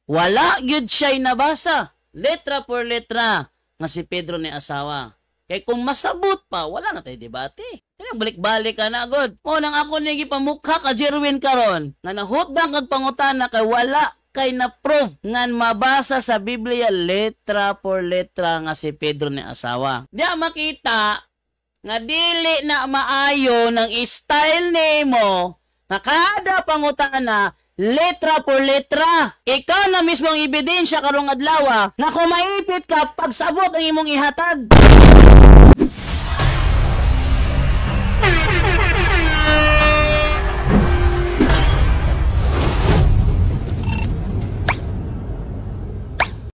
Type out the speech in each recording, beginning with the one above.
Wala gyud siya'y nabasa, letra por letra, nga si Pedro ni asawa. Kay kung masabot pa, wala na tayo debate. Kaya balik-balik ka na, god. O, nang ako ni gipamukha ka Jerwin karon, nga nahutdang kag pangutana kay wala kay na-prove nga mabasa sa Biblia letra por letra nga si Pedro ni asawa. Diya makita nga dili na maayo ng style nimo nga kada pangutana letra por letra. Ikaw na mismo ang ebidensya karong adlaw nga kung maipit ka pagsabot ang imong ihatag.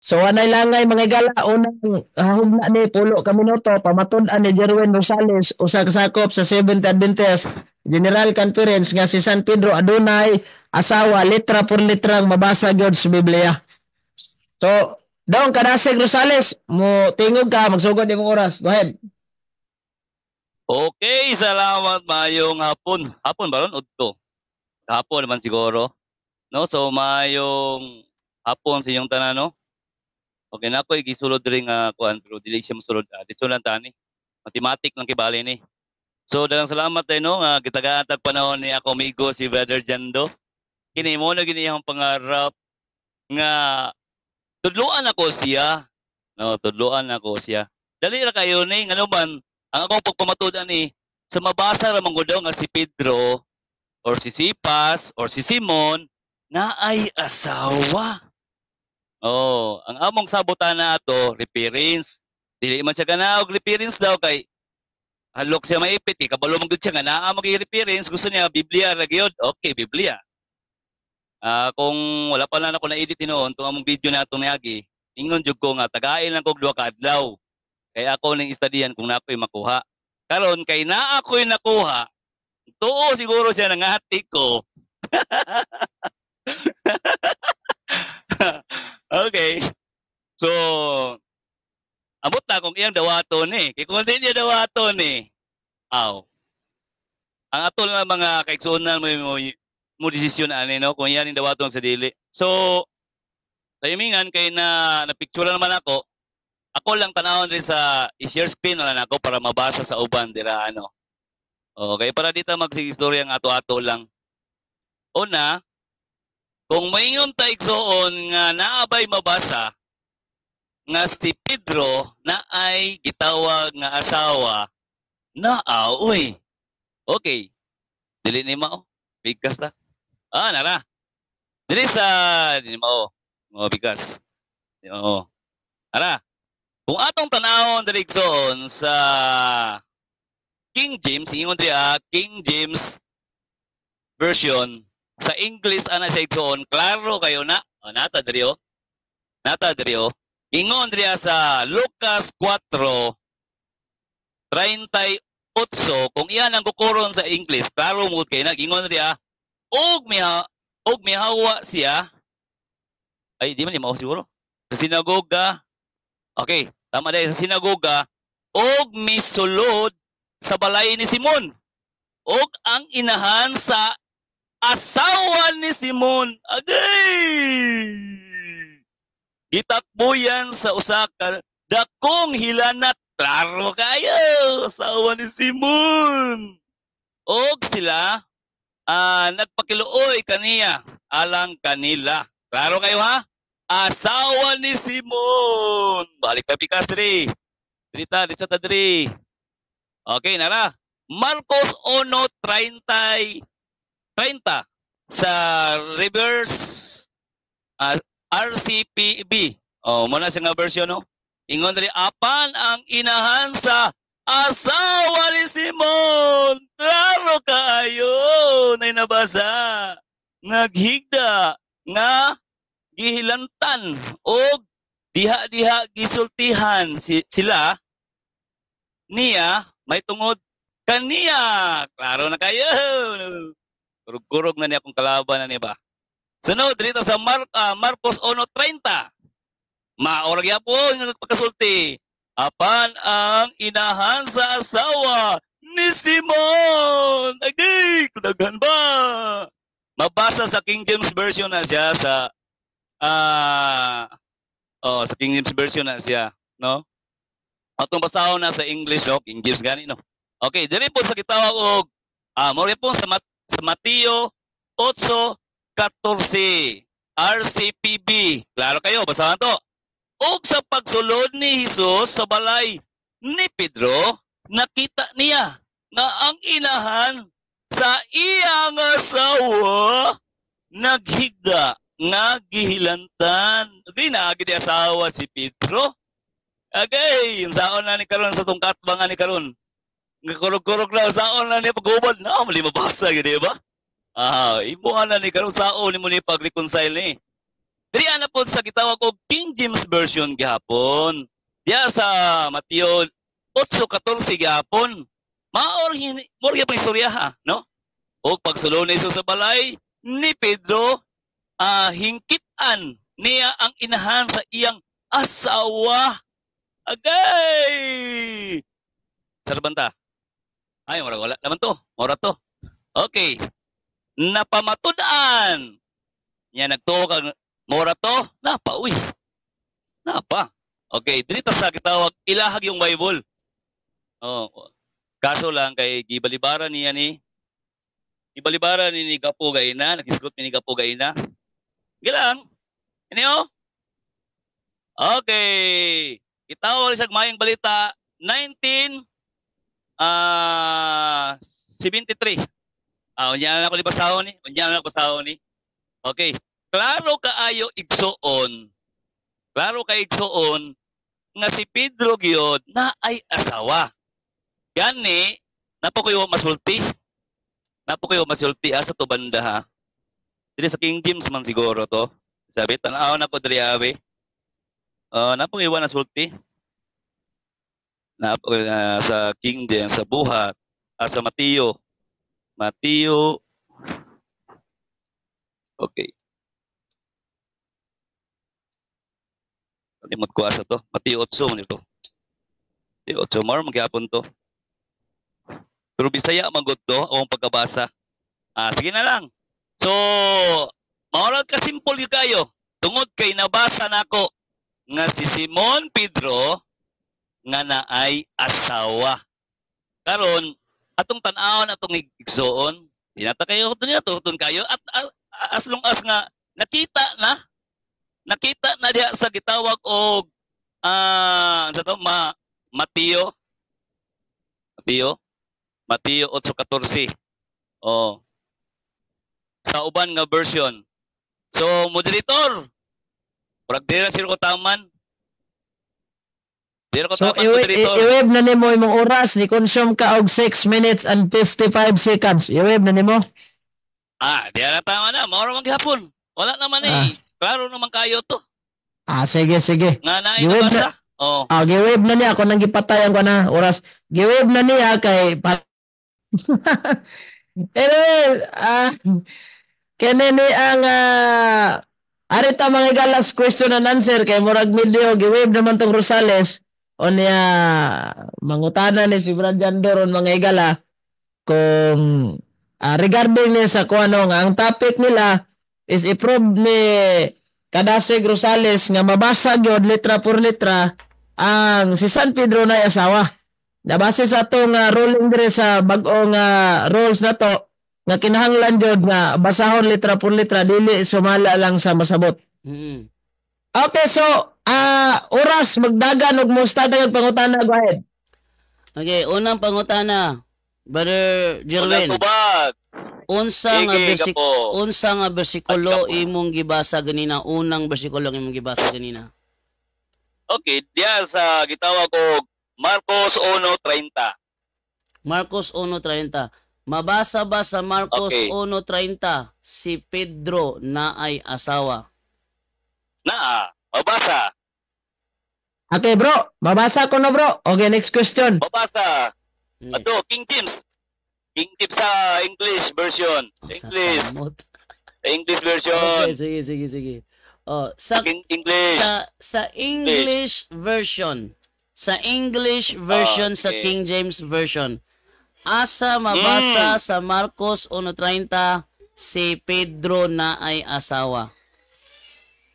So anay langay mga igala, unang hugna ni pulo ka minuto pamatud-an ni Jerwin Rosales usa ka sakop sa Seventh Adventist General Conference nga si San Pedro adunay asawa, letra por letra ang mabasa gyud sa Biblia. So Dong Kadasig Rosales, mo tingog ka, magsugod imong oras. Go ahead. Okay, salamat, maayong hapon. Hapon ba ron? Udto. Hapon naman siguro. No, so maayong hapon sa inyong tanan, no. Okay na ako gisulod diri nga kuan pero dili siya mosulod. Dito lang tani. Mathematic lang kibali ni. So daghang salamat tayo, no, nga gitagaan tag panahon ni ako amigo si Brother Jando. Kini mo na gini iyang pangarap nga tudluan ako siya. No, tudluan ako siya. Dali ra kayo ni, ngano man ang akong pagpamatud-an ni sa mabasa ra man gud daw nga si Pedro or si Sipas or si Simon na ay asawa. Oh, ang among sabutan na ato reference. Dili man siya gana og reference daw kay halok siya maipit kay kabalo man gud siya nga naa mag reference, gusto niya Biblia ra gyud. Okay, Biblia. Kung wala pa lang ako na-edit tinuon tong among video na atong niagi, ingon jud ko nga tagain lang kog duha ka adlaw. Kay ako ning istadiyan kung na ako'y makuha. Karon kay naa ako'y nakuha, tuo siguro siya nangati ko. Okay. So, amot na kung iyang dawaton ni. Kay kung hindi niya dawaton ni, aw. Ang ato nga mga kaigsuonan mo desisyon ani, no, kung iyan dawaton sa dili. So, timingan kay na napicture naman ako. Ako lang tanawon rin sa i-share screen na lang ako para mabasa sa uban dira ano. Okay, para dito magsigistorya ang ato-ato lang. Una, kung maingon ta igsoon nga naabay mabasa nga si Pedro na ay gitawag nga asawa, naa uy. Okay. Dili ni mao. Bigas ta. Nara. Dili sa dili mao. Mo bigas. Oo. Ara. Kung atong tanawon diri igsoon sa King James, ingon diri King James version sa English ana sa igsoon, klaro kayo na. O, nata diri oh. Nata diri oh. Ingon diri sa Lucas 4:38, kung iyan ang kukuron sa English, klaro mo kay na ingon diri og mihawa siya. Ay di man ni mao siguro. Sa sinagoga. Okay, tama dahil sa sinagoga og misulod sa balay ni Simon og ang inahan sa asawa ni Simon. Agay! Gitakbuyan sa usa ka dakong hilanat. Klaro kayo, asawa ni Simon. Og sila nagpakiluoy kaniya alang kanila. Klaro kayo ha? Asawa ni Simon. Balik ka pikas diri. Diri ta, diri ta diri. Okay, nara. Marcos 1:30 30 sa reverse RCPB. Oh, mo na siya nga version, no. Ingon diri apan ang inahan sa asawa ni Simon. Klaro kaayo nay nabasa. Naghigda nga gihilantan og diha-diha gisultihan sila niya may tungod kaniya. Klaro na kayo. Kurog-kurog na niya akong kalaban na niya ba. Sunod dito sa Marcos 1:30. Maorag yapon nga nagpakasulti. Apan ang inahan sa asawa ni Simon. Agay, kudaghan ba? Mabasa sa King James Version na siya sa Ah, oh, sa King James Version na siya, no? Atong basahon na sa English, no? King James gani, no? Okay, diri po sa gitawag og mo po sa Mateo 8:14 RCPB. Klaro kayo, basahan to. Og sa pagsulod ni Hesus sa balay ni Pedro, nakita niya nga ang inahan sa iyang asawa naghigda nga gihilantan. Di na di asawa si Pedro. Okay, yung saon na ni karon sa tungkat ba nga ni karon. Nga kurog-kurog na saon na ni pagubad na mali mabasa gyud, di ba? Ah, imo na ni karon saon nimo ni pag-reconcile ni. Diri ana pod sa gitawag og King James Version gihapon. Diya sa Mateo 8:14 gihapon. Maor mor gyapon istorya ha, no? Og pagsulod ni Jesus sa balay ni Pedro, hingkitan niya ang inahan sa iyang asawa. Agay! Sarbanta. Ay, mura wala naman to. Mura to. Okay. Napamatud-an. Niya nagtuo kag mura to, napa uy. Napa. Okay, diri ta sa gitawag ilahag yung Bible. Oh, kaso lang kay gibalibara niya ni gibalibara ni Gapo Gaina, nagisgot ni Gapo Gaina. Sige lang. Ini oh. Okay. Gitawag siya mayong balita 19 73. Ah, unya na ako ni basahon ni. Unya na ako basahon ni. Okay. Klaro kaayo igsuon. Klaro kay igsuon nga si Pedro gyud na ay asawa. Gani, napo kayo masulti. Napo kayo masulti asa to banda ha. Dili sa King James man siguro to. Sabi, tan-aw na ko diri abi. Napo kayo nasulti. Napo sa King James sa buhat, sa Mateo. Mateo. Okay. Kalimot ko asa to. Mateo 8 man ito. Mateo 8 more magyapon to. Pero Bisaya man gud to akong pagkabasa. Ah, sige na lang. So, maurag ka simple gyud kayo. Tungod kay nabasa nako nga si Simon Pedro nga naay asawa. Karon atong tan-awon atong igsuon, di na ta kayo di na tuton kayo at as long as nga nakita na diha sa gitawag og sa to Mateo Mateo Mateo 8:14. Oh. Sa uban nga version. So moderator, murag dira sila ko taman. Dira ko So, taman moderator. I-web na nimo imong oras, ni consume ka og 6 minutes and 55 seconds. I-web na nimo. Ah, di na tama na, mao ra man gihapon. Wala naman eh. Klaro naman kayo to. Ah, sige, sige. Nga naay Giweb nabasa. Oh. Ah, giweb na niya ako nang gipatay ang na oras. Giweb na niya kay Anyway, kene ni ang arita mga igalas question and answer kay murag medyo giweb naman tong Rosales o niya mangutana ni si Brad Jandor on mga igala kung regarding ni sa kung ano nga ang topic nila is i-prove ni Kadasig Rosales nga mabasa gyud letra por letra ang si San Pedro na asawa. Nabase sa atong ruling dire sa bag-ong rules na to nga kinahanglan gyud nga basahon letra por letra dili sumala lang sa masabot. Okay, so oras magdagan og mo start ang pangutana, go ahead. Okay, unang pangutana, Brother Jerwin. Unang tubag. Unsa nga Sige, Gapo. Unsa nga bersikulo Gapo. Imong gibasa ganina? Unang bersikulo ang imong gibasa ganina. Okay, diya sa gitawag og Marcos 1:30. Marcos 1:30. Mabasa ba sa Marcos 1:30 si Pedro na ay asawa? Naa, mabasa. Okay, bro. Mabasa ko na, bro. Okay, next question. Mabasa. Okay. Ato, King James. King James sa English version. Oh, sa English. kamot. Sa English version. Okay, sige, sige, sige. Oh, sa King English. sa English version. Sa English version, sa Okay. King James version. Asa mabasa sa Marcos 1:30 si Pedro na ay asawa?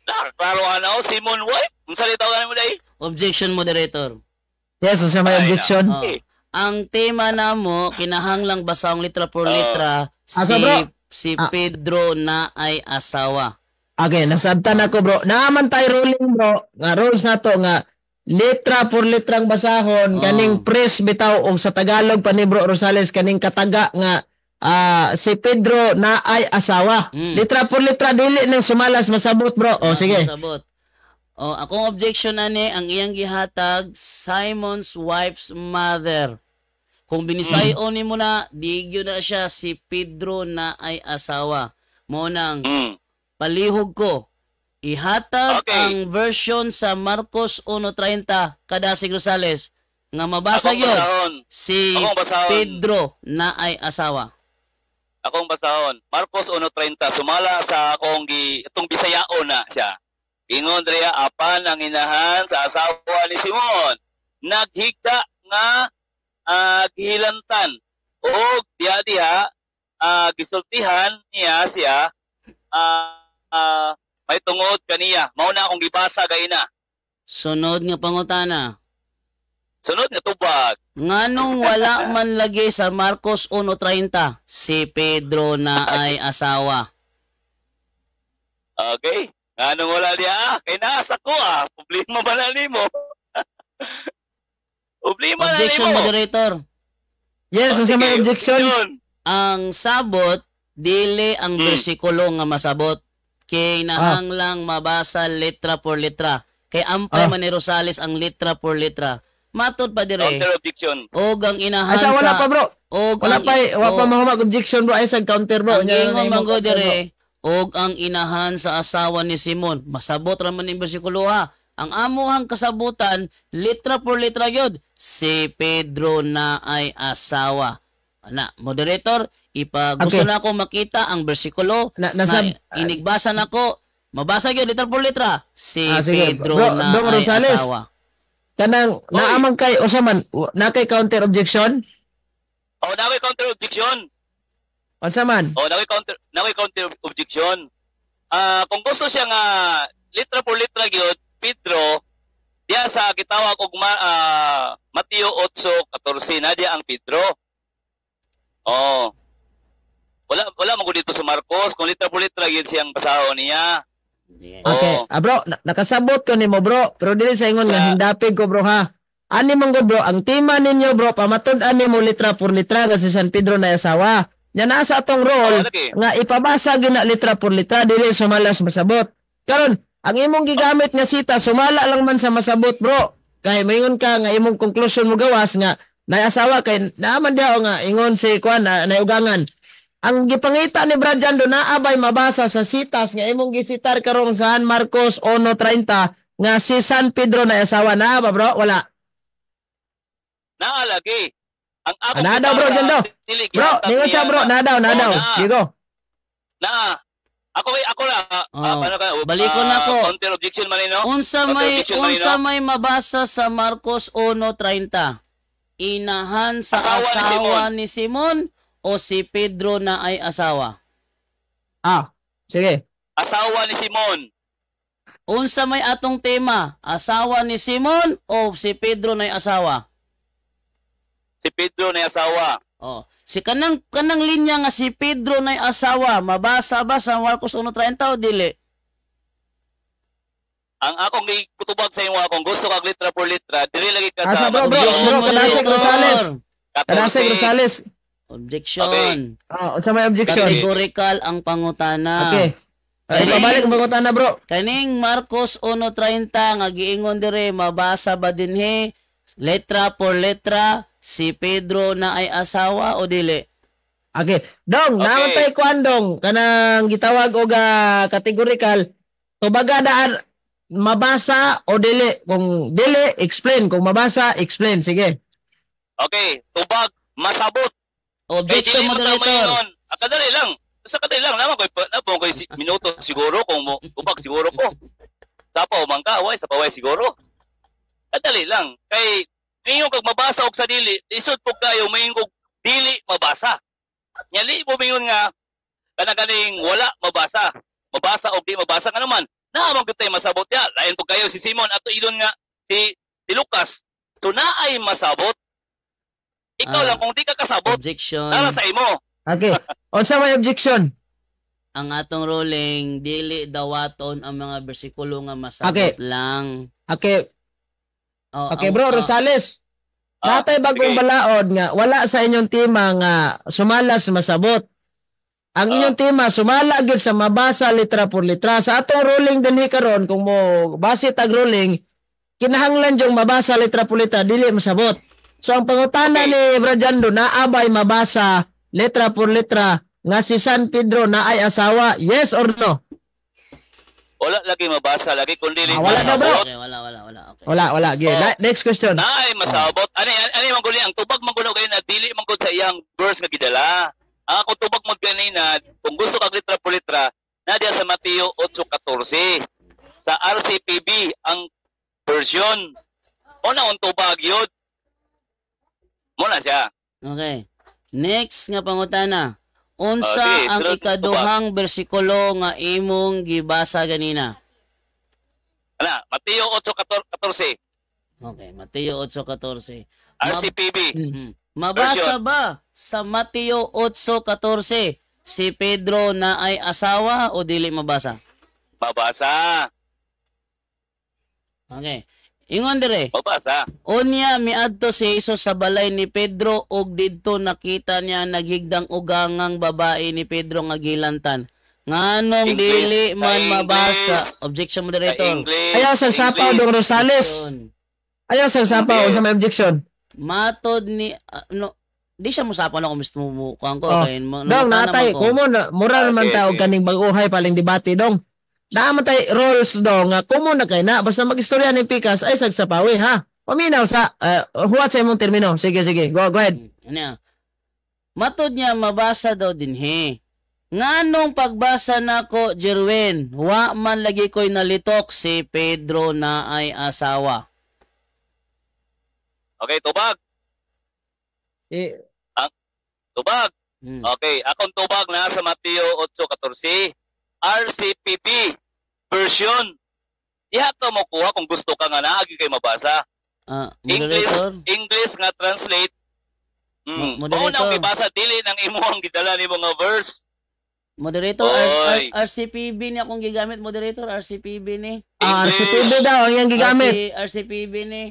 Na, klaro ana oh, Simon wife. Unsa di tawagan mo dai? Objection, moderator. Yes, unsa may Ay, objection? Oh. Ang tema namo kinahanglang basahong litra por litra Asa, si bro? si Pedro na ay asawa. Okay, nasabtan ako, bro. Naaman tayo ruling, bro. Nga rules na to nga letra por letrang basahon kaning press bitaw og sa Tagalog pa ni Bro Rosales kaning kataga nga si Pedro na ay asawa. Letra por letra, dili nang sumalas masabot, bro. Oh, sige. Masabot. Oh, akong objection ani, ang iyang gihatag Simon's wife's mother. Kung binisayon nimo na, di gyud na siya si Pedro na ay asawa. Mo nang palihog ko. Ihatag ang version sa Marcos 1:30, Kadasig Rosales, nga mabasa Akong gyud basahon. si Akong basahon. Pedro na ay asawa. Akong basahon. Marcos 1:30, sumala sa akong gi itong Bisayaon na siya. Ingon diriya, apan ang inahan sa asawa ni Simon naghigda nga gihilantan og diha diha gisultihan niya siya may tungod kaniya. Mao na akong gibasa gaina. Sunod nga pangutana. Sunod nga tubag. Nganong wala man lagi sa Marcos 1:30 si Pedro na ay asawa? Okay. Nganong wala diha? Kay nasa ko ah. Problema ba na nimo? Problema na Objection, nimo. moderator. Yes, Oh, unsa may sige, objection? Ang sabot dili ang bersikulo nga masabot. Kay nahanglang mabasa letra por letra. Kay ampay man ni Rosales ang letra por letra. Matod pa dire. Counter objection. Og ang inahan Ay, sa wala sa pa, bro. og Wala ang pa, wala pa oh, mahumag objection, bro. Ay sa counter, bro. ang Nya, ingon na imong man go counter, bro. dire og ang inahan sa asawa ni Simon. Masabot ra man ning bersikulo ha. Ang amuhang kasabutan letra por letra gyud si Pedro na ay asawa. Ana, moderator, ipa gusto na ako makita ang bersikulo Na, nasa, na inigbasa nako, mabasa gyud letra por letra si Sige. Pedro Bro, na Dong ay Rosales. asawa. Kanang naaman kay usa man na kay counter objection? Oh, na counter objection. Unsa man? Oh, na counter objection. Kung gusto siya nga litra por litra gyud Pedro diya sa gitawag og Mateo 8:14 na diya ang Pedro. Oh. Wala wala man gud dito sa Marcos kung litra por litra gyud siyang basahon niya. Yeah. Okay. Oo. Ah, bro, nakasabot ko nimo, bro. Pero dili sa ingon nga hindapig ko, bro, ha. Ani man gud, bro, ang tema ninyo, bro, pamatud-an nimo litra por litra nga si San Pedro na asawa. Nya nasa atong role Oh, lagi. nga ipabasa gyud na litra por litra, dili sumalas masabot. Karon, ang imong gigamit nga sita sumala lang man sa masabot, bro. Kay moingon ka nga imong conclusion mo gawas nga nay asawa kay naaman diha nga ingon si kuan na nayugangan. Ang gipangita ni Brad Jando naa bay mabasa sa sitas nga imong gisitar karong San Marcos 1:30 nga si San Pedro na asawa na ba, bro? Wala. Naa lagi. Ang ako Ah, naa daw, bro, gibasa, Jando. dili Bro, gihatag ningon niya siya, bro, na- na daw, na Oh, daw. naa. Digo. Naa. Ako kay ako ra. Oh, Paano ka? balikon ako. Counter objection man no? Unsa Counter may objection man unsa no? may mabasa sa Marcos 1:30? Inahan sa Asawa ni asawa Simon. ni Simon o si Pedro na ay asawa? Ah, sige. Asawa ni Simon. Unsa may atong tema? Asawa ni Simon o si Pedro na ay asawa? Si Pedro na asawa. Oh, si kanang kanang linya nga si Pedro na ay asawa, mabasa ba sa Marcos 1:30 o dili? Ang akong gikutubag sa imo, akong gusto kag litra por litra, dili lagi ka Asa, sa bro, bro, Mateo bro, Kadasig Rosales. 14. Kadasig Rosales. Objection. Okay. Ah, unsa may objection? Categorical ang pangutana. Okay. Ay, Kaning- pabalik ang pangutana, bro. Kaning Marcos 1:30 nga giingon dire, mabasa ba dinhi letra por letra si Pedro na ay asawa o dili? Okay. Dong, Okay. naman tay kuan, dong, kanang gitawag og categorical. Tubaga daan mabasa o dili. Kung dili, explain. Kung mabasa, explain. Sige. Okay, tubag masabot. Objection, Kay dili man ta moderator. maingon. Ah, kadali lang. Sa kadali lang naman koy na koy minuto siguro kung mo tubag siguro ko. Sa pa man ka, way sa paway siguro. Kadali lang kay ngayon kag mabasa og sa dili, lisod pug kayo maingon kog dili mabasa. Nya li mo mingon nga kana kaning wala mabasa. Mabasa og di mabasa nga naman. Naa man gyud tay masabot ya. Lain po kayo si Simon ato ilon nga si Lucas. So naay masabot. Ikaw Ah. lang kung di ka kasabot, Objection. nara sa imo. Okay. Unsa may objection? Ang atong ruling, dili dawaton ang mga bersikulo nga masabot lang. Okay, Oh, okay bro, Rosales. Ah, Natay bagong sige. balaod nga wala sa inyong tema nga sumala sa masabot. Ang inyong tema sumala gyud sa mabasa litra por litra. Sa atong ruling dinhi karon, kung mo base tag ruling, kinahanglan yung mabasa litra por litra, dili masabot. So ang pangutana ni Brajando, naa bay mabasa letra por letra nga si San Pedro na ay asawa, yes or no? Wala lagi mabasa lagi kun dili Ah, wala na, bro. masabot. Okay, wala, wala, wala. Okay. Wala, wala. Okay. Oh. Next question. Naay masabot. Ani man gud ang tubag man gud kay na dili man gud sa iyang verse nga gidala. Ang ako tubag mo ganina, kung gusto kag litra por litra, na diya sa Mateo 8:14. Sa RCPB ang version. O na ang tubag yun. Mo na siya. Okay. Next nga pangutana. Unsa Okay, ang sunod, ikaduhang bersikulo nga imong gibasa ganina? Ana, Mateo 8:14. Okay, Mateo 8:14. RCPB. Mabasa ba sa Mateo 8:14 si Pedro na ay asawa o dili mabasa? Mabasa. Okay. Ingon dire. Mabasa. Unya miadto si Jesus sa balay ni Pedro ug didto nakita niya naghigdang ugangang babae ni Pedro nga gilantan. Nganong English, dili sa man mabasa? English. Objection, Sa moderator. English. Ayaw sa sapaw, English. dong Rosales. Yun. Ayaw sa sapaw, Hindi. unsa may objection? Matod ni no, di siya mosapaw na kung mismo mo kuan ko Oh, kay Dong, natay, ko. kumo na, mura naman Okay, ta og okay. kaning bag-uhay paling debate, dong. Naa man tay roles, dong, nga kumo na kay na basta magistorya ni Pikas ay sagsapawi ha. Paminaw sa huwat sa imong termino. Sige, sige. Go, go ahead. Ano yan? Matod niya mabasa daw dinhi. Nganong pagbasa nako, Jerwin, wa man lagi ko'y nalitok si Pedro na ay asawa. Okay, tubag. Eh, Tubag. Okay, akong tubag na sa Mateo 8:14. RCPB version. Diha ka mo kuha kung gusto ka nga naagi kay mabasa. Ah, English, moderator. English nga translate. Moderator. Mao na ang gibasa, dili nang imo ang gidala nimo nga verse. Moderator, Oy. RCPB ni akong gigamit, moderator, RCPB ni. Ah, English. RCTV daw ang iyang gigamit. RCPB ni.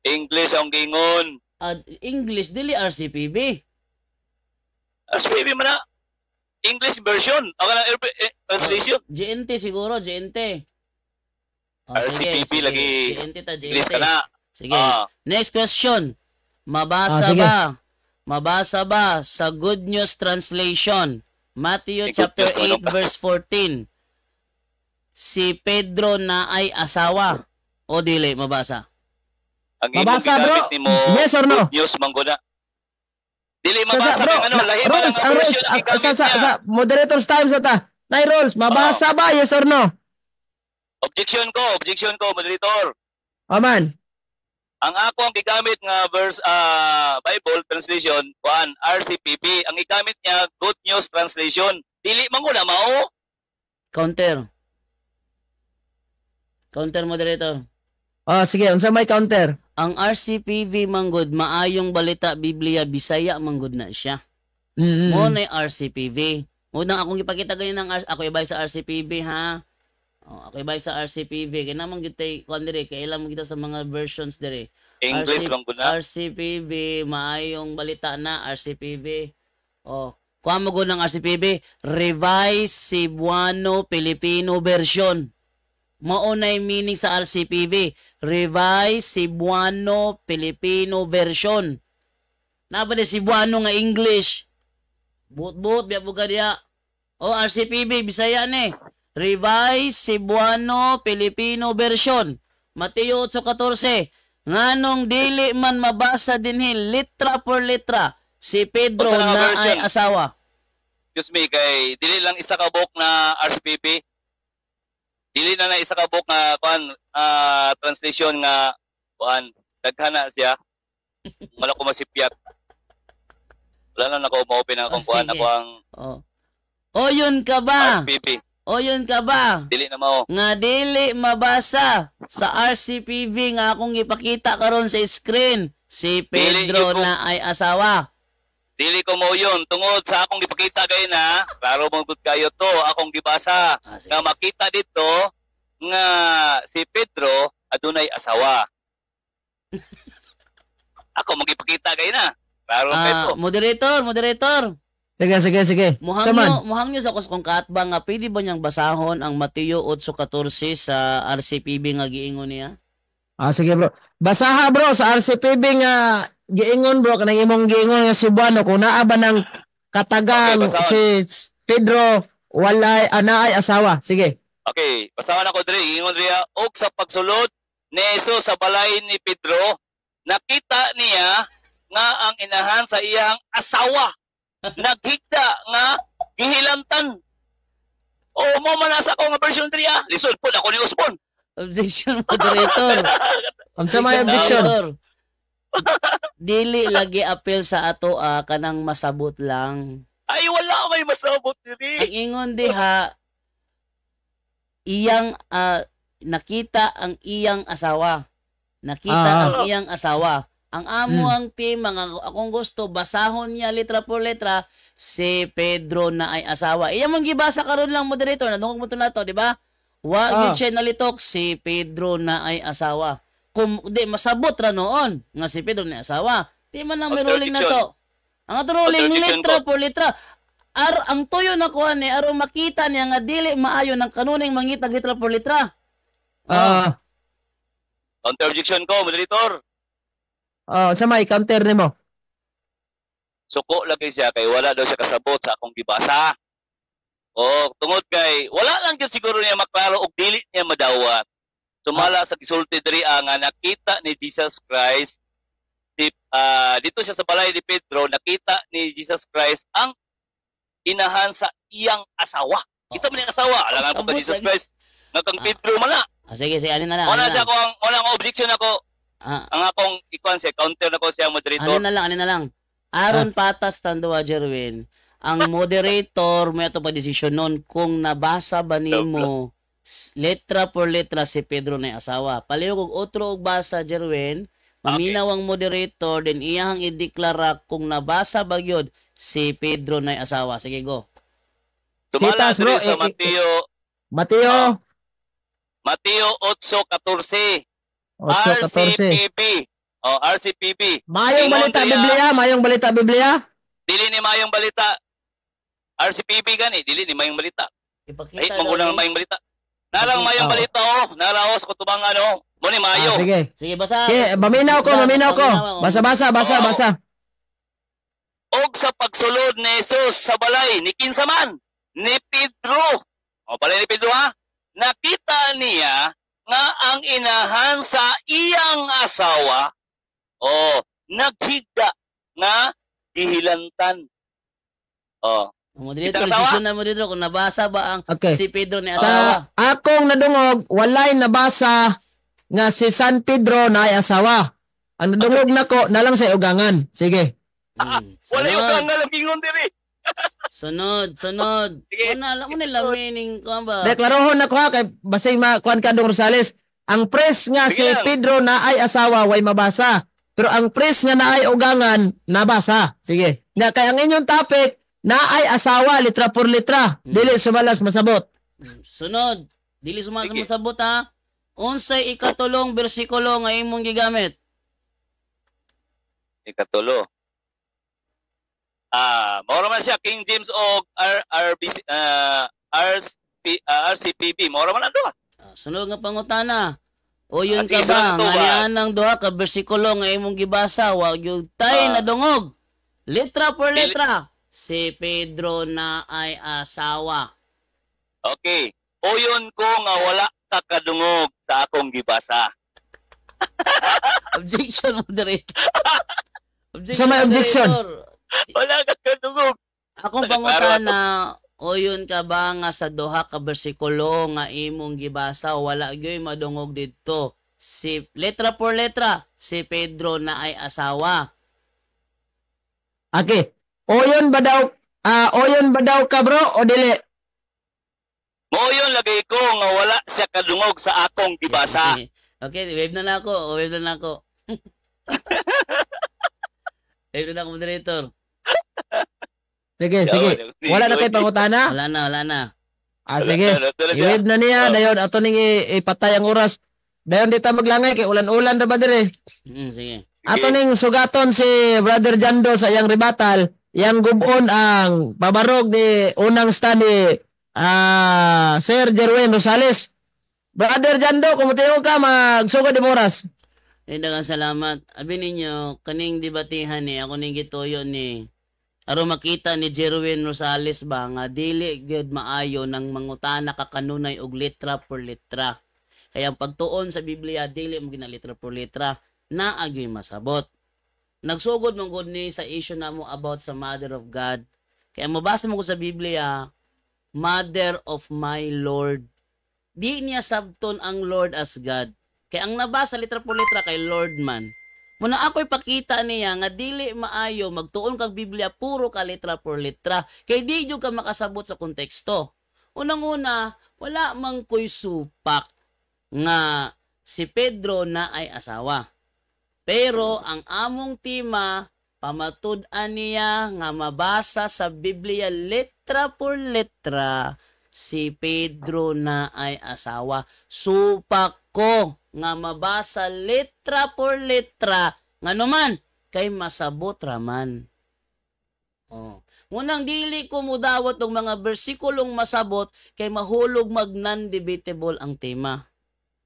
English ang gingon. Ah, English dili RCPB. RCPB man na. English version. Ang kanang translation. GNT siguro, GNT. Oh, sige, RCPB sige. lagi. GNT ta, GNT. English ka na. Sige. Ah, Next question. Mabasa Ah, sige. ba? Mabasa ba sa Good News Translation? Matthew May Good chapter News, ano 8 ka? verse 14. Si Pedro na ay asawa o dili mabasa? Ang imong Mabasa, bro. gigamit nimo Yes or no? Good News man gud na. Dili Sa, mabasa bro, kay ano, lahi ba Rolls, ang ang Rolls, version ang ang, sa, gigamit sa, niya. sa moderator's time sa ta. Nay Rolls, mabasa ba? Yes or no? Objection ko, moderator. Aman. Ang ako ang gigamit nga verse, Bible translation kuan RCPB. Ang gigamit niya Good News Translation. Dili man ko na mao. Counter. Counter, moderator. Oh, sige, unsa may counter? Ang RCPV manggod maayong balita Biblia Bisaya manggod na siya. Mo na yung RCPV. Mo nang akong ipakita ganyan ng ako ibay sa RCPV ha. Oh, ako ibay sa RCPV kay naman gyud tay kuan dire kay ilam kita sa mga versions dire. English man gud na. RCPV maayong balita na RCPV. Oh, kuha mo gud ng RCPV Revised Cebuano Filipino Version. Mao na yung meaning sa RCPV, Revised Cebuano Filipino Version. Naba ni Cebuano nga English. Buot-buot biya po ka diya. O RCPV Bisaya ni. Revised Cebuano Filipino Version. Mateo 8:14. Nganong dili man mabasa dinhi litra por litra si Pedro Unsa na nga na ay version? asawa. Excuse me kay dili lang isa ka book na RCPB. Dili na na isa ka book nga kuan translation nga kuan daghan na siya. Wala ko masipyat. Wala na nako ma-open ang akong Oh, kuan sige. ako ang Oh. O yun ka ba? RCPB. Oyon ka ba Dili na mao. nga dili mabasa sa RCPV nga akong ipakita karon sa screen si Dili Pedro yun ko- na ay asawa? Dili ko mo yun tungod sa akong gipakita gay na, klaro mo gud kayo to, akong gibasa Ah, sige. nga makita dito nga si Pedro adunay asawa. Ako magipakita gay na. Klaro kay Ah, to. moderator, moderator. Sige, sige, sige. Saman. Muhangyo sa kos kong kaatbang nga pwede ba niyang basahon ang Mateo 8:14 sa RCPB nga giingon niya? Ah, sige, bro. Basaha, bro, sa RCPB nga giingon, bro, kanang imong giingon nga Cebuano kung naa ba ng katagang Okay, basahon. si Pedro walay anaay asawa. Sige. Okay, basahon ako diri, ingon riya og sa pagsulod ni Jesus sa balay ni Pedro, nakita niya nga ang inahan sa iyang asawa naghigda nga gihilantan. O mo man nasa ko nga version 3 ah. Lisod po ako ni Usbon. Objection, moderator. Unsa may objection? Moderator. Dili lagi apel sa ato ah, kanang masabot lang. Ay, wala may masabot diri. Ang ingon diha iyang nakita ang iyang asawa. Nakita ang iyang asawa. Ang amo ang team, mga akong gusto basahon niya letra por letra si Pedro na ay asawa. Iya mong gibasa karon lang, moderator, nadungog mo to nato, di ba? Wa gyud siya nalitok si Pedro na ay asawa. Kung di masabot ra noon nga si Pedro na ay asawa. Di man lang may ruling na to. Ang ato ruling Contradiction letra ko. por letra. Ar ang tuyo na kuan ni aron makita niya nga dili maayo ng kanuning mangitag letra por letra. Counter objection ko, moderator. Oh, unsa may counter nimo? Suko lagi siya kay wala daw siya kasabot sa akong gibasa. O tungod kay wala lang gyud siguro niya maklaro og dili niya madawat. Sumala sa gisulti diri ah, nga nakita ni Jesus Christ si, dito siya sa balay ni Pedro, nakita ni Jesus Christ ang inahan sa iyang asawa. Isa man niyang asawa, alangan po ka Sabot Jesus lagi. Christ nga kang Pedro man na. Ah, sige, sige, alin na lang. Una Alin na siya lang. ko ang una ang objection ako, ang akong ikuan siya, counter nako siya, moderator. Alin na lang, alin na lang. Aron patas tanduwa, Jerwin. Ang moderator may ato pa desisyon nun kung nabasa ba nimo letra por letra si Pedro na asawa. Palihog og otro og basa, Jerwin. Maminaw ang moderator then iyang ideklara kung nabasa ba gyud si Pedro na asawa. Sige, go. Sumala Sitas, bro, diri sa eh, Mateo Mateo Mateo 8:14. 8:14. RCPB. Oh, RCPB. Mayong Ingon balita diya. Biblia, mayong balita Biblia. Dili ni mayong balita. RCPB gani, dili ni mayong balita. Ipakita Ay, daw mangunang ni- mayong balita. Narang mayong balita oh, nara oh sa kutubang ano. Mo ni mayo. Ah, sige. Sige, basa. Sige, maminaw ko, maminaw ko. Basa, basa, basa, Oo. basa. Og sa pagsulod ni Jesus sa balay ni kinsa man ni Pedro. O balay ni Pedro ha. Nakita niya nga ang inahan sa iyang asawa oh naghigda nga gihilantan. Oh, Moderator, Kitang asawa? desisyon na, moderator, kung nabasa ba ang si Pedro ni Sa asawa. akong nadungog, walay nabasa nga si San Pedro na ay asawa. Ang nadungog nako na lang sa ugangan. Sige. Wala yung Sunod, kangal ang gingon diri. sunod, sunod. Sige. Una, alam mo nila meaning ko ba? Deklarohon nako ha kay basing makuan ka dong Rosales. Ang pres nga Sige si lang. Pedro na ay asawa way mabasa. Pero ang pres nga na ay ugangan nabasa. Sige. Na kay ang inyong topic na ay asawa litra por litra. Dili sumalas masabot. Sunod. Dili sumasa Sige. masabot ha. Unsay ikatulong bersikulo nga imong gigamit? Ikatulo. Ah, mao man siya King James og R RBC RP, RCPB. Mao man ato. Ah, sunod nga pangutana. O yun Ah, ka sige, ba sunod na to nga ba? nianang duha ka bersikulo nga imong gibasa wa gyud tay nadungog. Letra por letra. Si Pedro na ay asawa. Okay. Uyon ko nga wala ka kadungog sa akong gibasa. Objection, moderator. Objection, Sa may objection. moderator. Wala ka kadungog. Akong Klaro pangutana, o yun ka ba nga sa duha ka bersikulo nga imong gibasa wala gyoy madungog didto. Si letra por letra, si Pedro na ay asawa. Okay. Oyon ba daw ka, bro, o dili? Moyon lagi ko nga wala siya kadungog sa akong gibasa. Okay, wave na na ako. Wave na na ako. Wave na na ako, moderator. Sige, sige. Wala na kay pangutana? Wala na, wala na. Ah, sige. I-wave na niya. Dayon, ato ning ipatay ang oras. Dayon, di ta maglangay kay ulan-ulan ra ba dire? Sige. Ato ning sugaton si Brother Jando sa iyang rebuttal. Iyang gubon ang pabarog ni unang stand ni Sir Jerwin Rosales. Brother Jando, kung mutiyo ka, magsugod di oras. Eh, daghang salamat. Abi ninyo, kaning debatihan ni, ako ning gituyo ni, aron makita ni Jerwin Rosales ba nga dili gyud maayo nang mangutana ka kanunay og letra por letra. Kaya ang pagtuon sa Biblia dili mo gina letra por letra, naa gyoy masabot. Nagsugod man gud ni sa issue namo about sa Mother of God. Kaya mabasa mo ko sa Biblia, "Mother of my Lord." Di niya sabton ang Lord as God. Kaya ang nabasa letra por letra kay Lord man. Muna ako ipakita niya nga dili maayo magtuon kag Biblia puro ka letra por letra kay di jud ka makasabot sa konteksto. Unang-una, wala man koy supak nga si Pedro na ay asawa. Pero ang among tema, pamatud-an niya nga mabasa sa Biblia letra por letra si Pedro na ay asawa. Supak ko nga mabasa letra por letra ngano man kay masabot raman. Oh. Munang dili ko mudawat og mga bersikulong masabot kay mahulog mag non-debatable ang tema.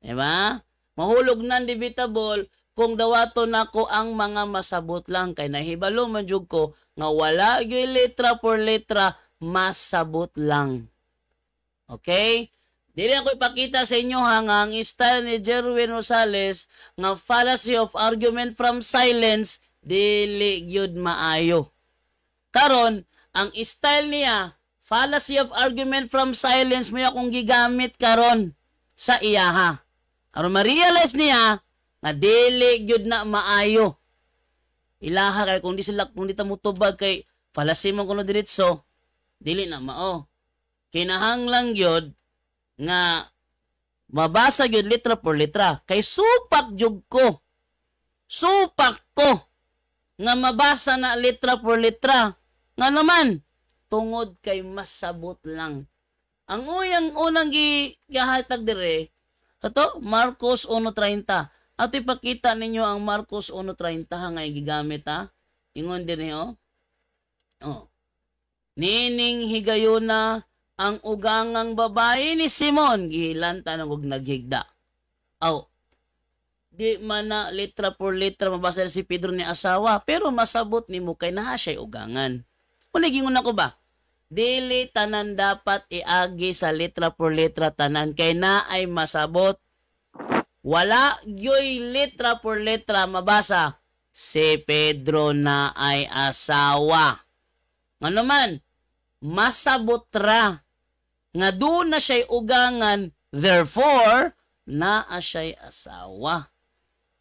Diba? Mahulog non-debatable kung dawaton nako ang mga masabot lang kay nahibalo man jud ko nga wala gyud letra por letra, masabot lang. Okay? Dili ako ipakita sa inyo ha nga ang style ni Jerwin Rosales nga fallacy of argument from silence dili gyud maayo. Karon, ang style niya, fallacy of argument from silence mo akong gigamit karon sa iyaha. Aron ma-realize niya nga dili gyud na maayo. Ilaha kay kung di sila, kung di ta mutubag kay fallacy mo kuno diretso, dili na mao. Kinahanglan gyud nga mabasa gyud letra por letra kay supak jud ko. Supak ko nga mabasa na letra por letra. Nga naman tungod kay masabot lang. Ang uyang unang gihatag dire ato Marcos 1:30. Ato ipakita ninyo ang Marcos 1:30 nga gigamit ha. Ingon dinhi oh. Oh. Nining higayuna ang ugangang babae ni Simon gihilanta og naghigda. Aw, di man na letra por letra mabasa si Pedro ni asawa, pero masabot nimo kay naa siya'y ugangan. Muna gingon ako ba? Dili tanan dapat iagi sa letra por letra tanan kay na ay masabot. Wala gyoy letra por letra mabasa si Pedro na ay asawa. Ngano man, masabot ra nga doon na siya'y ugangan, therefore, naa siya'y asawa.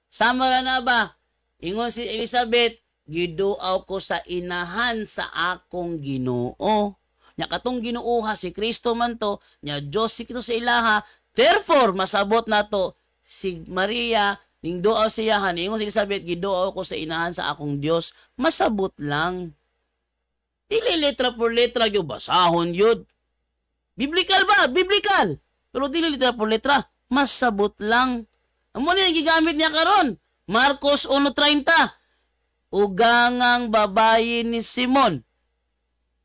Sama ra na ba? Ingon si Elizabeth, giduaw ko sa inahan sa akong Ginoo. Nya katong Ginooha si Kristo man to, nya Dios si Kristo sa ilaha, therefore masabot nato si Maria ning duaw siya, ingon si Elizabeth, giduaw ko sa inahan sa akong Dios. Masabot lang. Dili letra por letra gyud basahon gyud. Biblical ba? Biblical. Pero dili letra por letra, masabot lang. Amo ni ang gigamit niya karon. Marcos 1:30. Ugangang babayi ni Simon.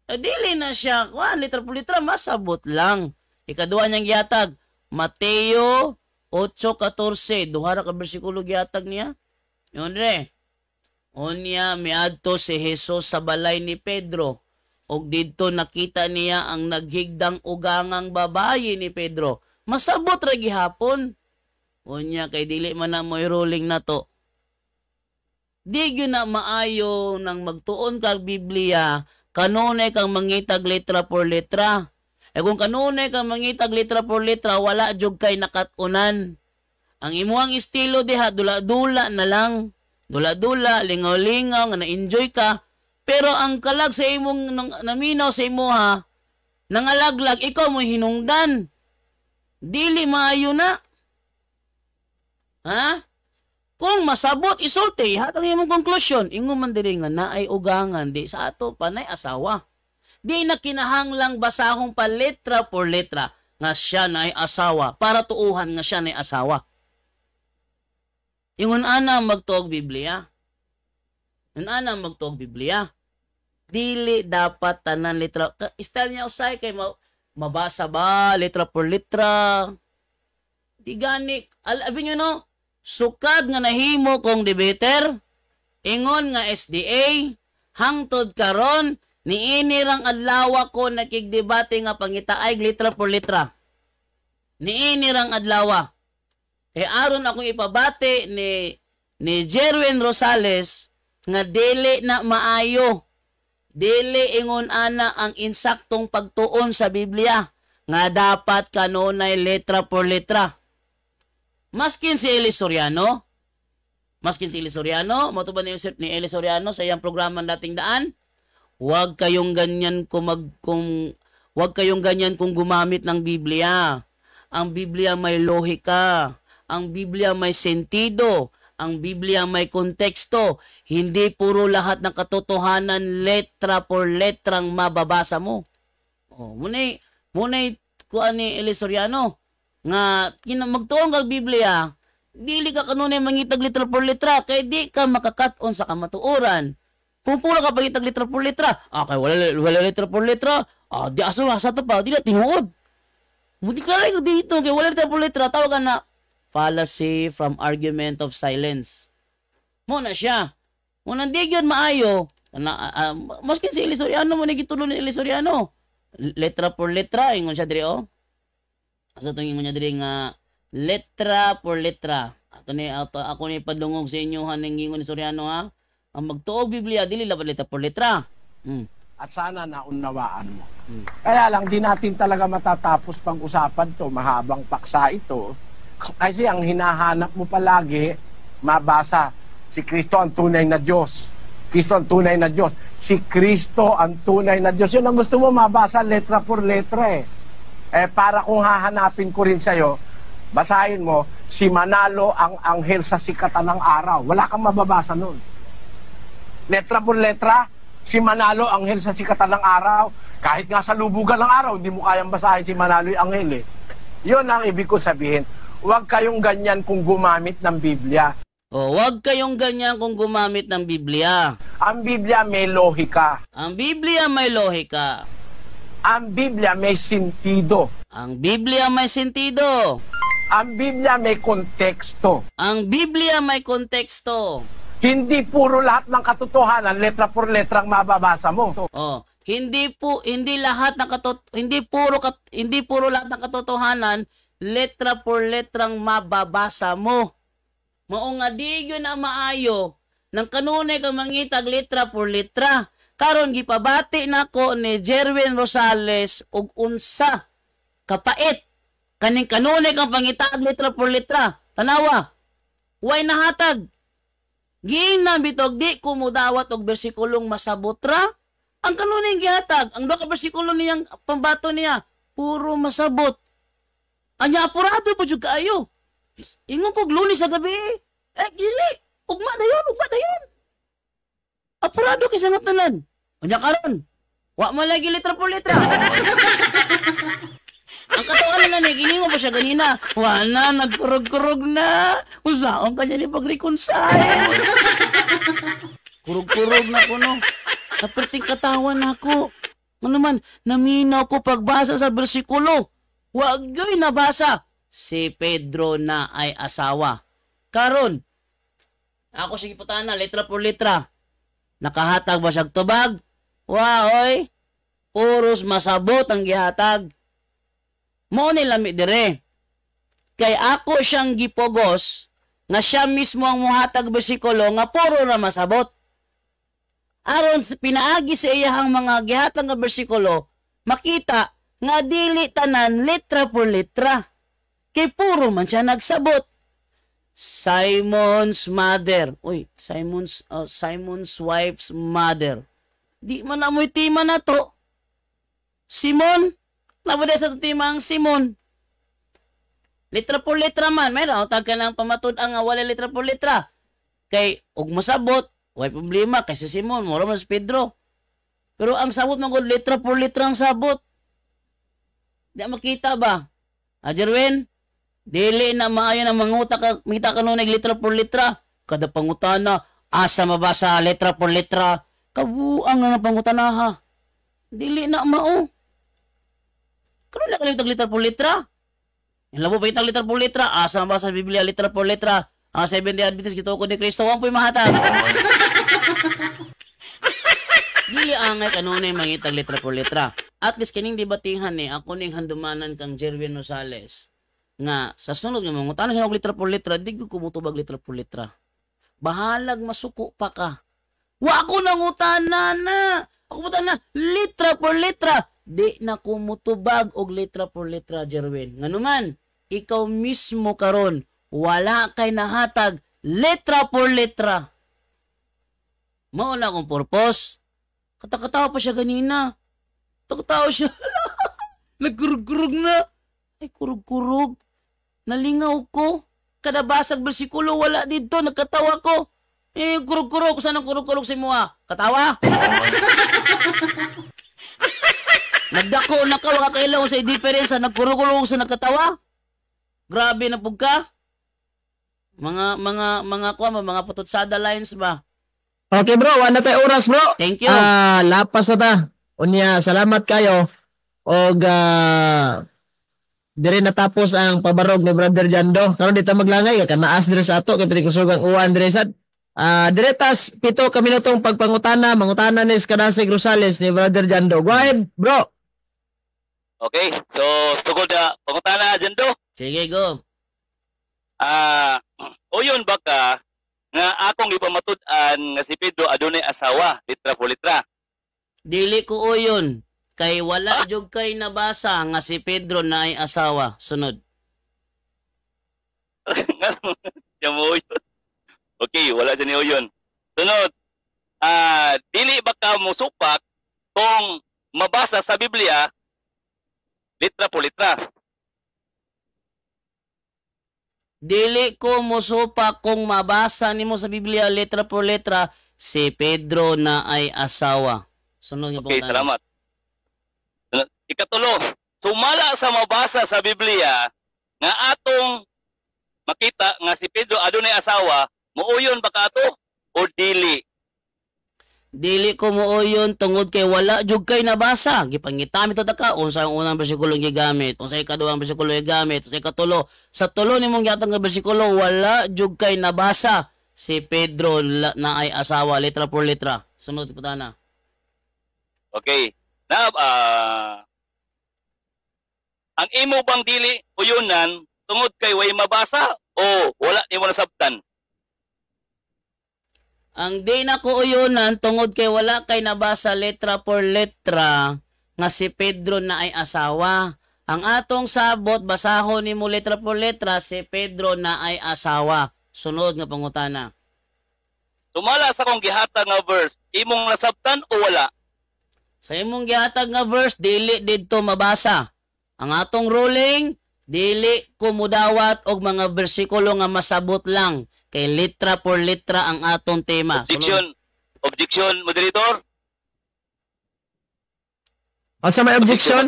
Eh, dili na siya kuan letra por letra, masabot lang. Ikaduha niyang gihatag, Mateo 8:14, duha ra ka bersikulo gihatag niya. Yun re. Unya miadto si Jesus sa balay ni Pedro og didto nakita niya ang naghigdang ugangang babayi ni Pedro. Masabot ra gihapon. Unya kay dili man na mo'y ruling na to. Di gyud na maayo nang magtuon kag Biblia, kanunay kang mangitag letra por letra. E kung kanunay kang mangitag letra por letra, wala jud kay nakat-unan. Ang imuhang estilo diha, dula-dula na lang. Dula-dula, lingaw-lingaw, nga na-enjoy ka. Pero ang kalag sa imong naminaw sa imuha, nangalaglag, ikaw mo hinungdan. Dili maayo na. Ha? Kung masabot isulti, hatang imong konklusyon, ingon man diri nga naay ugangan di sa ato pa nay asawa. Di na kinahanglang basahon pa letra por letra nga siya naay asawa para tuuhan nga siya naay asawa. Ingon ana magtuog Biblia. Ingon ana magtuog Biblia. Dili dapat tanan letra. Style niya usay kay mabasa ba letra por letra. Di gani, abi nyo no, sukad nga nahimo kong debater, ingon nga SDA, hangtod karon, niini rang adlaw ko nakigdebate nga pangitaay letra por letra. Niini rang adlaw. Kay aron akong ipabati ni Jerwin Rosales nga dili na maayo. Dili ingon ana ang insaktong pagtuon sa Biblia nga dapat kanunay letra por letra. Maskin si Eli Soriano, maskin si Eli Soriano, mo ba ni Eli Soriano sa iyang programa Dating Daan? Huwag kayong ganyan kung gumamit ng Biblia. Ang Biblia may lohika. Ang Biblia may sentido. Ang Biblia may konteksto. Hindi puro lahat ng katotohanan letra por letrang mababasa mo. Oh, munay kuan ni Eli Soriano nga magtuon kag Biblia, dili ka kanunay mangitag letra por letra kay di ka makakat-on sa kamatuoran. Kung puro ka pangitag letra por letra, kay wala letra por letra, di asa asa to pa, di na tinuod. Mudi klaro ko dito kay wala letra por letra, tawagan na fallacy from argument of silence. Mo na siya. Mo na di gyud maayo. Na, maskin si Eli Soriano mo ni gitulo ni Eli Soriano. Letra por letra ingon siya diri oh. Asa tong ingon niya diri nga letra por letra. Ato ni ato, ako ni padungog sa inyo haning ingon ni Soriano ha. Ang magtuo Biblia dili laban letra por letra. At sana naunawaan mo. Kaya lang di natin talaga matatapos pag-usapan to, mahabang paksa ito. Kasi ang hinahanap mo palagi, mabasa, si Kristo ang tunay na Diyos. Kristo ang tunay na Diyos. Si Kristo ang tunay na Diyos. Yun ang gusto mo mabasa letra por letra eh. Eh para kung hahanapin ko rin sa'yo, basahin mo, si Manalo ang anghel sa sikatan ng araw. Wala kang mababasa nun. Letra por letra, si Manalo anghel sa sikatan ng araw. Kahit nga sa lubugan ng araw, hindi mo kayang basahin si Manalo yung anghel eh. Yun ang ibig ko sabihin. Huwag kayong ganyan kung gumamit ng Biblia. Oh, huwag kayong ganyan kung gumamit ng Biblia. Ang Biblia may lohika. Ang Biblia may lohika. Ang Biblia may sentido. Ang Biblia may sentido. Ang Biblia may konteksto. Ang Biblia may konteksto. Hindi puro lahat ng katotohanan, letra por letra ang mababasa mo. Oh, hindi po hindi lahat ng katot hindi puro kat, hindi puro lahat ng katotohanan letra por letrang mababasa mo. Mao nga di gyud na maayo nang kanunay kang mangitag letra por letra. Karon gipabati nako ni Jerwin Rosales og unsa kapait kaning kanunay kang pangitag letra por letra. Tanawa. Way nahatag. Giingnan bitog di ko mudawat og bersikulo'ng masabot ra. Ang kanunay gihatag, ang duha ka bersikulo niyang pambato niya, puro masabot. Anya apurado po jud kaayo. Ingon kog Lunes sa gabi. Eh dili, ugma dayon, ugma dayon. Apurado kay sa tanan. Unya karon, wa man lagi letra por letra. Ang katuan na ni giningo pa siya ganina. Wa na, nagkurog-kurog na. Usaon ka niya ni pag-reconcile. Kurog-kurog na ko no. Kaperting katawan ako. Ano man, naminaw ko pagbasa sa bersikulo. Wag yo'y nabasa. Si Pedro na ay asawa. Karon, ako sige putana, letra por letra. Nakahatag ba siyang tubag? Wa, oy. Puros masabot ang gihatag. Mao ni lami dire. Kay ako siyang gipugos nga siya mismo ang muhatag bersikulo nga puro ra masabot. Aron pinaagi sa iyahang mga gihatag nga bersikulo, makita nga dili tanan letra por letra. Kay puro man siya nagsabot. Simon's mother. Uy, Simon's wife's mother. Di man amoy tema na to. Simon, nabada sa tema ang Simon. Letra por letra man, meron tag ka ng pamatud-an nga wala letra por letra. Kay og masabot, way problema kay si Simon, mura man si Pedro. Pero ang sabot man gud, letra por letra ang sabot. Di makita ba? Ah, Jerwin, dili na maayo na manguta ka, mangita ka nung letra por letra. Kada pangutana, asa mabasa letra por letra? Kabuang nga ng pangutana ha. Dili na mao. Karon na kalimtag letra por letra. Yung labo pa itang letra por letra, asa mabasa sa Biblia letra por letra? Ang Seventh-day Adventist gitukod ni Kristo, wa po'y mahatag. Dili angay kanunay mangitag letra por letra. At least kining debatihan ni ako ning handumanan kang Jerwin Rosales nga sa sunod nga mangutana siya og letra por letra, di ko kumutubag letra por letra. Bahalag masuko pa ka. Wa ako nangutana na. Ako mutana letra por letra. Di na ko mutubag og letra por letra, Jerwin. Nganuman, ikaw mismo karon wala kay nahatag letra por letra. Mao na akong purpose. Katakatawa pa siya ganina. Takatawa siya. Nagkurug-kurug na. Ay, kurug-kurug. Nalingaw ko. Kada basag bersikulo, wala dito. Nagkatawa ko. Eh, kurug-kurug. Saan ang kurug-kurug si Mua? Katawa? Nagdako na ka. Wala kailangan sa difference. Nagkurug-kurug sa nagkatawa. Grabe na pug ka. Mga patutsada lines ba? Okay bro, wala tayo oras bro. Thank you. Lapas na ta. Unya, salamat kayo. Og dire natapos ang pabarog ni Brother Jando. Karon dito maglangay kanaas dire sa ato kay pwede kusugang uwan dire sad. Dire tas 7 ka minutong pagpangutana, mangutana ni Kadasig Rosales ni Brother Jando. Go ahead, bro. Okay, so sugod na pangutana Jando. Sige, go. Uyon ba ka nga akong ipamatud-an nga si Pedro adunay asawa, litra po litra? Dili ko uyon kay wala jud kay nabasa nga si Pedro na ay asawa. Sunod. Siya mo uyon. Okay, wala siya ni uyon. Sunod. Dili ba ka musupak kung mabasa sa Biblia litra po litra? Dili ko musupak kung mabasa nimo sa Biblia letra por letra si Pedro na ay asawa. Sunod nga Okay, salamat. Ikatulo, sumala sa mabasa sa Biblia nga atong makita nga si Pedro adunay asawa, muuyon ba ka ato o dili? Dili ko muuyon tungod kay wala jud kay nabasa. Gipangitami to ta ka unsa ang unang bersikulo gigamit, unsa ikaduhang bersikulo gigamit, unsa ikatulo. Sa tulo nimong gihatag nga bersikulo wala jud kay nabasa si Pedro na ay asawa letra por letra. Sunod putana. Okay. Na ang imo bang dili uyunan tungod kay way mabasa o wala nimo nasabtan? Ang di na ko uyunan tungod kay wala kay nabasa letra por letra nga si Pedro na ay asawa. Ang atong sabot basahon nimo letra por letra si Pedro na ay asawa. Sunod nga pangutana. Sumala sa akong gihatag nga verse, imong nasabtan o wala? Sa imong gihatag nga verse dili didto mabasa. Ang atong ruling dili ko mudawat og mga bersikulo nga masabot lang. Kay litra por litra ang atong tema. Objection. Objection, moderator. Unsa may objection?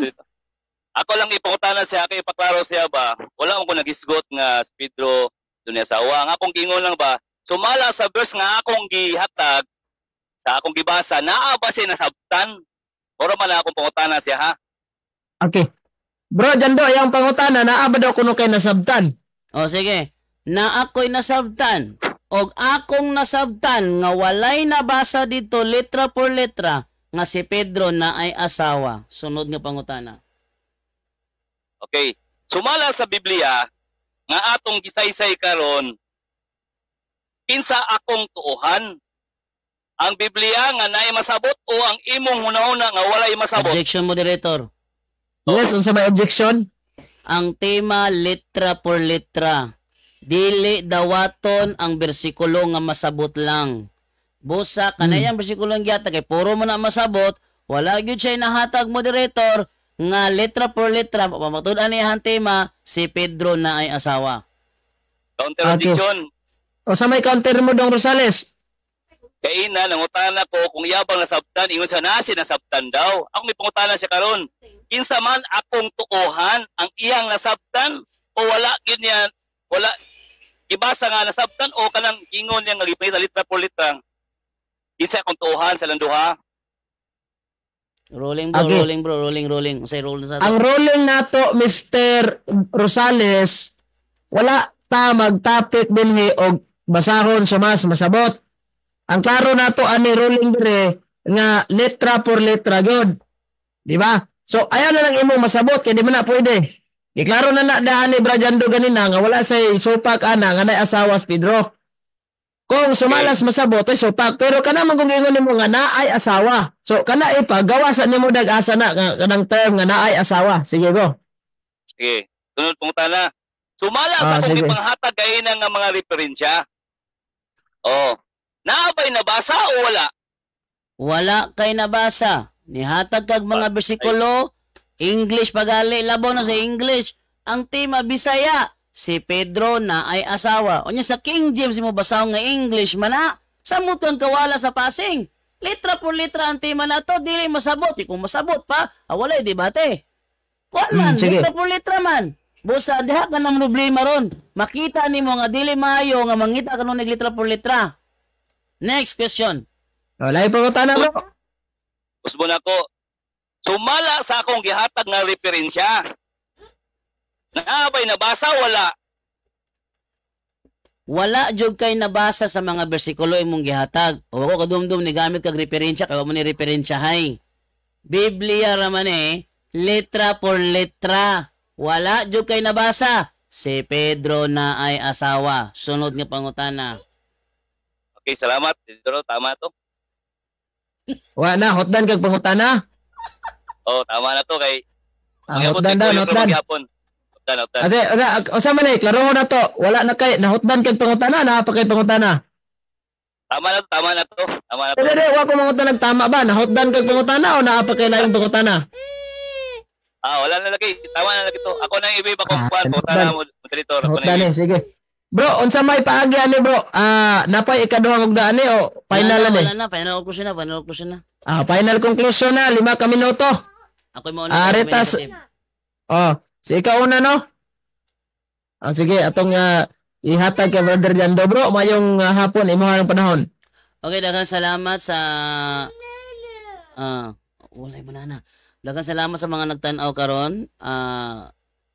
Ako lang ipangutana siya, kay ipaklaro siya ba, wala man ko nagisgot nga si Pedro dunay asawa. Ang akong giingon lang ba, sumala sa verse nga akong gihatag, sa akong gibasa, naa ba siya nasabtan? Oro man akong pangutana siya, ha? Okay. Bro, Jando, yang pangutana, naa ba daw kuno kay nasabtan? O sige. Na ako'y nasabtan og akong nasabtan nga walay nabasa dito letra por letra nga si Pedro na ay asawa. Sunod nga pangutana. Okay. Sumala sa Biblia nga atong gisaysay karon, kinsa akong tuohan? Ang Biblia nga naay masabot o ang imong hunahuna nga walay masabot? Objection, moderator. Yes, unsa may objection? Ang tema letra por letra. Dili dawaton ang bersikulo nga masabot lang. Busa kanayang bersikulo ang gihatag kay puro mo na masabot, wala gyud siya nahatag, moderator. Nga letra por letra, pamatud-an niya ang tema, si Pedro na ay asawa. Counter objection. O sa may counter mo, Dong Rosales? Kaina, nangutana ko kung yabang nasabtan, ingon sa nasi nasabtan daw. Ako may pangutana siya karon. Kinsa man akong tuohan ang iyang nasabtan o wala gyud niya, wala gibasa nga nasabtan o kanang ingon niya nga gipangita litra por litra. Kinsa akong tuohan sa landuha? Rolling, bro, Okay. rolling, bro, rolling, rolling. Unsay roll na sa Ang ruling nato, Mr. Rosales, wala ta mag-topic dinhi og basahon sumas masabot. Ang klaro nato ani ruling dire nga letra por letra gyud. Di ba? So ayaw na lang imong masabot kay di man na pwede. Giklaro na na daan ni Brajando ganina nga wala say supak ana nga nay asawa si Pedro. Kung sumalas masabot ay supak, pero kana man kung ingon nimo nga naay asawa. So kana ipagawa sa nimo dag-asa na nga kanang term nga naay asawa. Sige, go. Sige. Sunod pangutana. Sumala sa Ah, akong sige. ipanghatag kaina nga mga referensya. Oh. Naa ba'y nabasa o wala? Wala kay nabasa. Nihatag kag mga bersikulo, English pagali, labaw na sa English. Ang tema Bisaya, si Pedro na ay asawa. Unya sa King James mo basahon nga English man na, samot kang kawala sa passing. Letra por letra ang tema na to, dili masabot. Kung masabot pa, ah, walay debate. Kuan man, Sige. letra por letra man. Busa diha ka ng problema ron. Makita nimo nga dili maayo nga mangita ka og letra por letra. Next question. Wala pangutana, bro. Usbon ako. Sumala sa akong gihatag nga referensya. Naa ba'y nabasa wala? Wala jud kay nabasa sa mga bersikulo imong gihatag. O ako kadumdum ni gamit kag referensya kay wa mo ni referensyahay. Biblia ra man eh, letra por letra. Wala jud kay nabasa. Si Pedro na ay asawa. Sunod nga pangutana. Okay, salamat. Dito tama to. Wa na hotdan kag pangutana. Oh, tama na to kay Ah, hotdan daw, hotdan. Hotdan, hotdan. Kasi usa man eh, klaro na to. Wala na kay nahotdan kag pangutana, naa pa kay pangutana. Tama na to, tama na to. Tama na to. Dili, dili, wa ko mangutana tama ba? Nahotdan kag pangutana o naa pa kay laing pangutana? Ah, wala na lagi. Tama na lagi to. Ako na yung iba kung Ah, kuan, pangutana mo, moderator. Ako na Hotdan yung eh, sige. Bro, unsa may paagi ani, bro? Ah, napay ikaduhang ugdaan ni o final Wala na ni? Wala na, final conclusion na, final conclusion na. Ah, final conclusion na, 5 ka minuto. Ako yung mauna. Ah, Ako may Retas. negative. Oh, si ikaw una, no? Ah, sige, atong ihatag kay Brother Jando, bro. Mayong hapon, imuha ng panahon. Okay, daghang salamat sa walay banana. Daghang salamat sa mga nagtan-aw karon.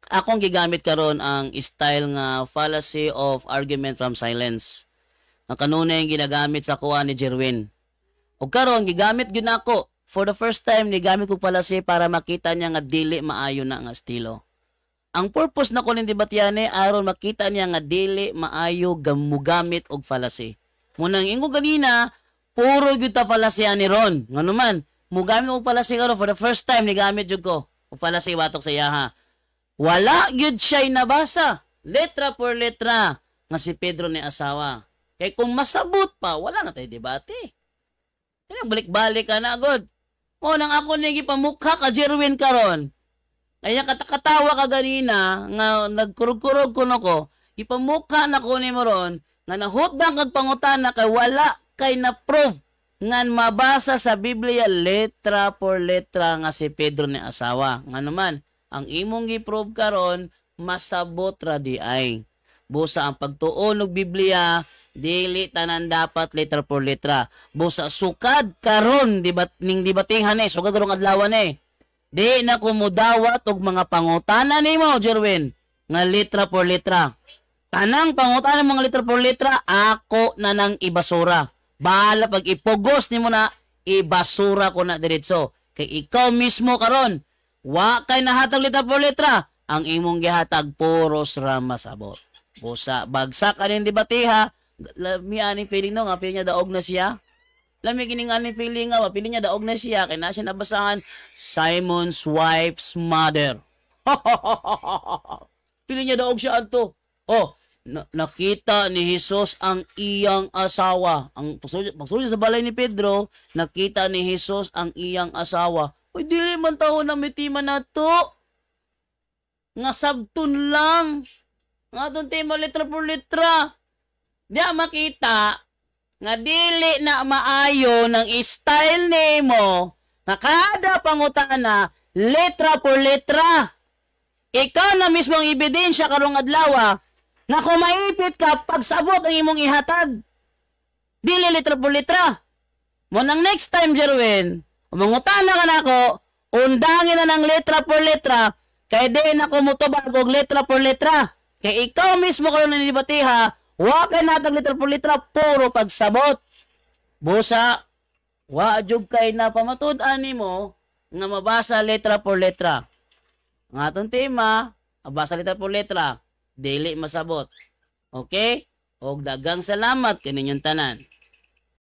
Akong gigamit karon ang style nga fallacy of argument from silence. Ang kanunay ang ginagamit sa kuha ni Jerwin. Ug karon gigamit gyud nako for the first time, ni gamit ko fallacy para makita niya nga dili maayo na nga estilo. Ang purpose nako ning debatyane aron makita niya nga dili maayo mugamit og fallacy. Munang ingo ganina, puro gyud ta fallacy ani ron. Ngano man, mugamit og fallacy karon, for the first time ni gamit jud ko og fallacy batok sa iyaha. Wala gyud siya'y nabasa. Letra por letra nga si Pedro ni asawa. Kay kung masabot pa, wala na tayo debate. Kaya balik-balik ka na, god. Mo nang ako ni gipamukha ka Jerwin karon. Kaya katakatawa ka ganina nga nagkurog-kurog kuno ko, ipamukha na ko nimo ron nga nahutdan kag pangutana kay wala kay na proof nga mabasa sa Biblia letra por letra nga si Pedro ni asawa. Ngano man, ang imong gi-prove karon masabot ra di ay. Busa ang pagtuon og Biblia dili tanan dapat letra por letra. Busa sukad karon dibat ning debatehan eh, sukad karong adlaw eh. Di na ko mudawat og mga pangutana nimo, Jerwin, nga letra por letra. Tanang pangutana mga letra por letra, ako na nang ibasura. Bahala pag ipugos nimo na, ibasura ko na diretso. Kay ikaw mismo karon, wa kay nahatag letra por letra, ang imong gihatag puros ra masabot. Busa bagsak aning debateha, lami aning feeling no nga feeling niya daog na siya. Lami kining aning feeling nga, feeling niya daog na siya kay na siya nabasahan Simon's wife's mother. Feeling niya daog siya adto. Oh, nakita ni Jesus ang iyang asawa. Ang pagsulod sa balay ni Pedro, nakita ni Jesus ang iyang asawa. Uy, dili man tawo na may tema na to. Nga sabton lang. Nga atong tema letra por letra. Di makita nga dili na maayo ng style nimo nga kada pangutana letra por letra. Ikaw na mismo ang ebidensya karong adlaw nga kung maipit ka, pagsabot ang imong ihatag. Dili letra por letra. Mo nang next time, Jerwin, mangutana ka nako, undangin na ng letra por letra, kay di na ko mutubag og letra por letra. Kay ikaw mismo karon nanibatiha, wa kay natag letra por letra, puro pagsabot. Busa, wa jud kay na pamatud-an nimo nga mabasa letra por letra. Ang atong tema, mabasa letra por letra, dili masabot. Okay? Og dagang salamat kaninyong tanan.